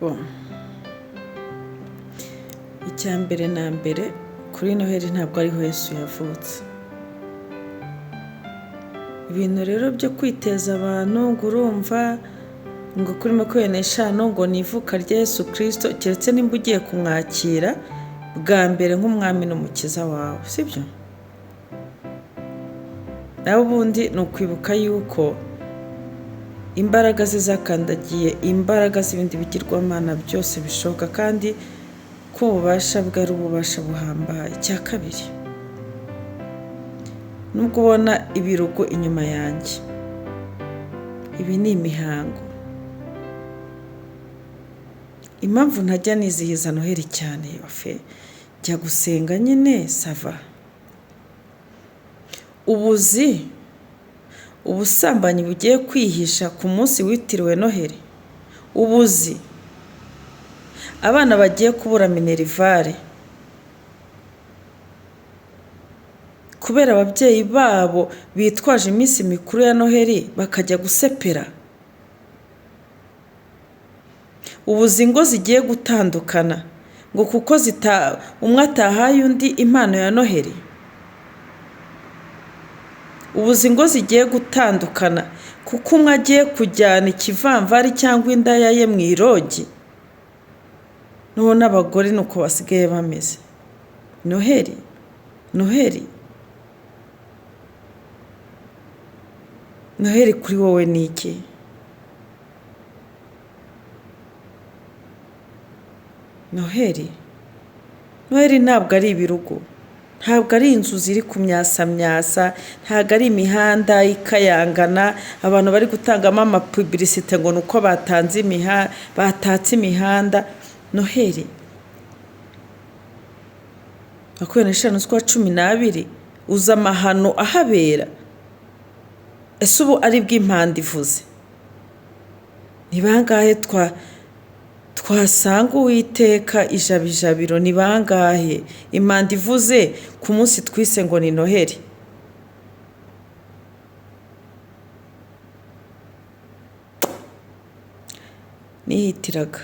Bon. Icya mbere na mbere, kuri Noheli ntabwo ariho Yesu yavutse. Ibintu rero byo kwiteza abantu ngo urumva ngo kuri 25 ngo ni ivuka rya Yesu Kirisito, keretse nimba ugiye kumwakira bwa mbere nk'umwami n'umukiza wawe, sibyo? Naho ubundi ni ukwibuka yuko imbaraga ze zakandagiye imbaraga z'ibindi bigirwamana byose bishoboka, kandi ko ububasha bwe ari ububasha buhambaye. Icya kabiri, nubwo ubona ibirugo inyuma yanjye, ibi ni imihango. Impamvu ntajya nizihiza Noheli cyane, bafe njya gusenga nyine ça va. Ubuzi ubusambanyi bugiye kwihisha ku munsi witiriwe Noheli, ubuzi abana bagiye kubura minerval kubera ababyeyi babo bitwaje iminsi mikuru ya Noheli bakajya gusepera, ubuzi ingo zigiye gutandukana ngo kuko umwe atahaye undi impano ya Noheli, ubuzi ingo zigiye gutandukana kuko umwe agiye kujyana ikivamvari cyangwa indaya ye mu irogi. Noneho n'abagore ni uko basigaye bameze. Noheli, Noheli, Noheli kuri wowe ni iki? Noheli, Noheli ntabwo ari ibirugo, ntabwo ari inzu ziri kumyasamyasa, ntabwo ari imihanda ikayangana abantu bari gutangamo amapublicité ngo ni uko batanze batatse imihanda. Noheli 25 z'ukwa 12, uzi amahano ahabera? Ese ubu ari bw'impanda ivuze? Ni bangahe twasanga Uwiteka ijabijabiro? Ni bangahe impanda ivuze ku munsi twise ngo ni Noheli? Nihitiraga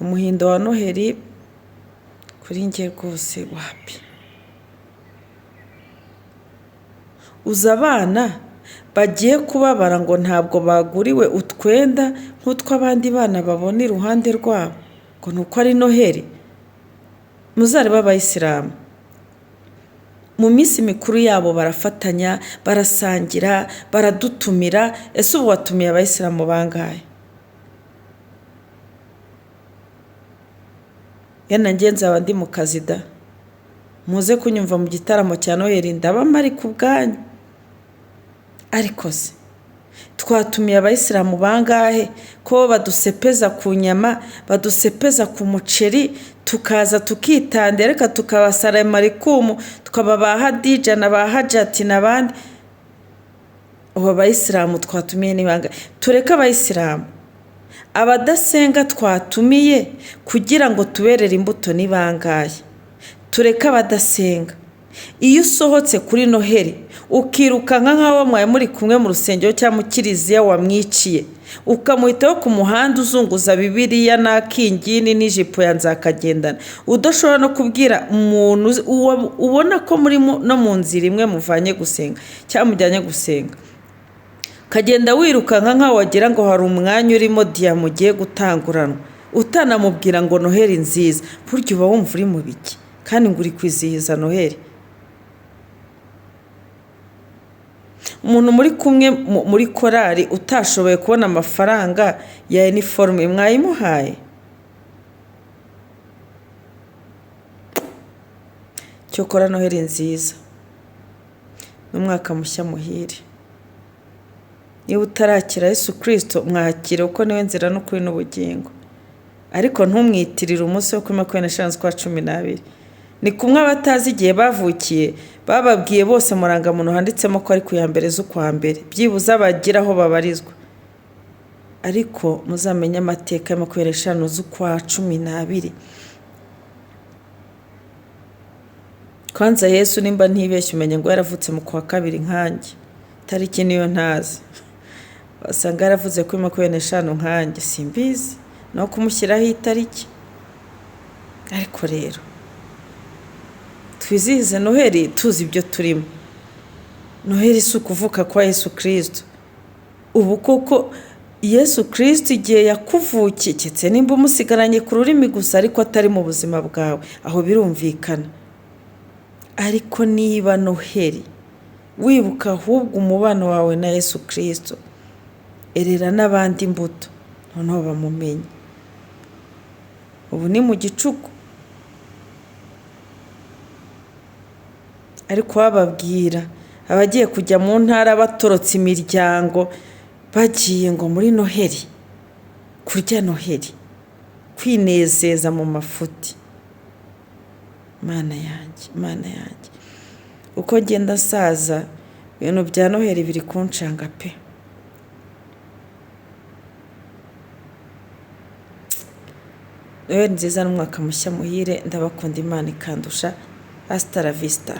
umuhindo wa Noheli kuri njye rwose wapi. Uzi abana bagiye kubabara ngo ntabwo baguriwe utwenda nk'utw'abandi bana babona iruhande rwabo ngo ni uko ari Noheli? Muzarebe abayisilamu mu minsi mikuru yabo barafatanya, barasangira, baradutumira. Ese ubu watumiye abayisilamu bangahe? Yenda njye nzaba ndi mu kazi da, muze kunyumva mu gitaramo cya Noheli, ndaba mpari ku bwanyu. Ariko se twatumiye abayisilamu bangahe ko badusepeza ku nyama, badusepeza ku muceri, tukaza tukitandira, reka tukabasalamu tukaba ba Hadija na ba Hajati n'abandi. Ubu abayisilamu twatumiye ni bangahe? Tureke abayisilamu, abadasenga twatumiye kugira ngo tuberere imbuto ni bangahe? Tureke abadasenga. Iyo usohotse kuri Noheli ukirukanka nk'aho mwari muri kumwe mu rusengero cyangwa mu kiliziya wamwiciye, ukamuhitaho ku muhanda uzunguza Bibiliya n'akingini n'ijipo ya nzakagendana, udashobora no kubwira umuntu ubona ko muri no mu nzira imwe muvanye gusenga cyangwa mujyanye gusenga, ukagenda wirukanka nk'aho wagira ngo hari umwanya urimo diyama ugiye gutanguranwa, utanamubwira ngo Noheli nziza. Burya uba wumva uri mu biki kandi ngo uri kwizihiza Noheli? Umuntu muri kumwe muri korali utashoboye kubona amafaranga ya iniforume mwayimuhaye? Cyokora Noheli nziza n'umwaka mushya muhire. Niba utarakira Yesu Kirisito, mwakire kuko niwe nzira n'ukuri n'ubugingo. Ariko ntumwitirire umunsi wo kuri 25 z'ukwa 12. Ni kumwe abatazi igihe bavukiye bababwiye bose murangamuntu handitsemo ko ari ku ya mbere z'ukwa mbere, byibuze bagira aho babarizwa. Ariko muzamenye amateka ya 25 z'ukwa 12. Kwanza Yesu nimba ntibeshye umenye ngo yaravutse mu kwa kabiri nkanjye, tariki niyo ntazi. Wasanga yaravuze kuri 25 nkanjye, simbizi, no kumushyiraho itariki. Ariko rero twizihize Noheli tuzi ibyo turimo. Noheli si ukuvuka kwa Yesu Kirisito. Ubu koko Yesu Kirisito igihe yakuvukiye, keretse nimba umusigaranye ku rurimi gusa ariko atari mu buzima bwawe, aho birumvikana. Ariko niba Noheli wibuka ahubwo umubano wawe na Yesu Kirisito, erera n'abandi imbuto noneho bamumenye. Ubu ni mu gicuku, ariko bababwira abagiye kujya mu ntara batorotse imiryango, bagiye ngo muri Noheli, kurya Noheli, kwinezeza mu mafuti. Mana yanjye, Mana yanjye, uko ngenda nsaza ibintu bya Noheli biri kuncanga pe. Noheli nziza n'umwaka mushya muhire, ndabakunda Imana ikandusha. Hasta la vista.